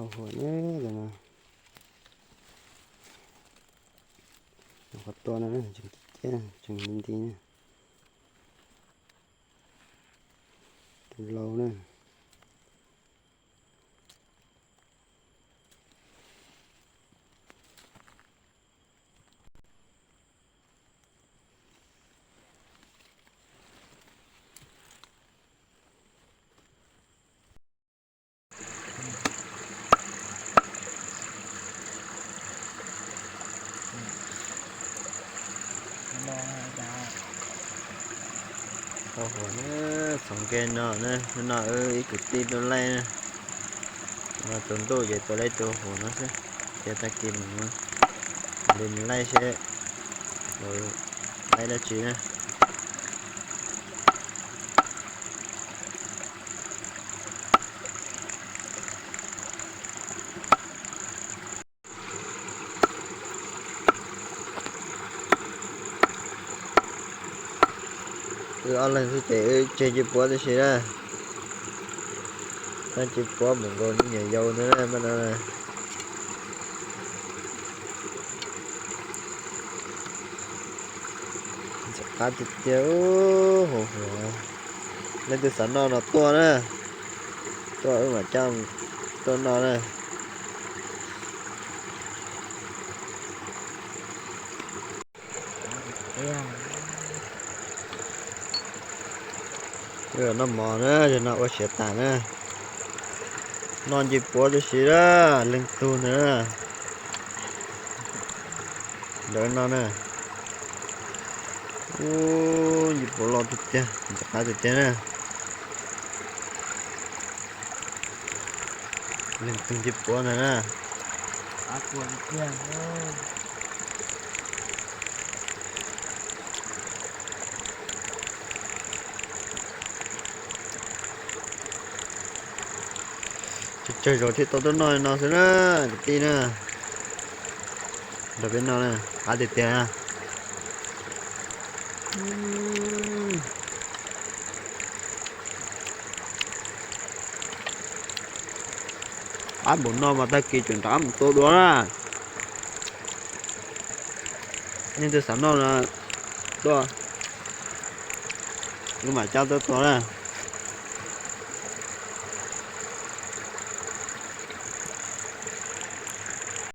Huam na, tus no. Qhov tua no tseem ciaj ciaj, tseem nti nti na. Tus laus na. Qhov huam na, txhoov ke no na, no wb ib kwv tij tuaj laij na. No tsaus ntuj ces tuaj laij tus huam no xwb, ces tag kis mus li mus laij seb laij dab tsi na. Wb ob leeg xwb ces wb tseg ncej puab tib si na. Tab ncej puab mus nkaus me nyuam yaus ntawd na, mas no na. Ntxim qab tiag tiag, huam huam. Leej twg xav noj no tuaj na, tuaj wb mam coj tuaj noj na. Wb noj mov na, yog no ua siav tas na. Noj ncej puab tib si na, leej tug ntawd na. Ntawd no na. Ub, ncej puab loj tiag tiag, ntxim qab tiag tiag na. Leej twg ncej puab ntawd na. Tsawg tsawg zaus thiaj tau tuaj noj no xwb na, kwv tij na. Nrog peb noj na, qab tiag tiag na. Qab npaum no mas tag kis tseem rov qab mus tua dua na. Leej twg xav noj no tuaj, wb mam coj tuaj tua na.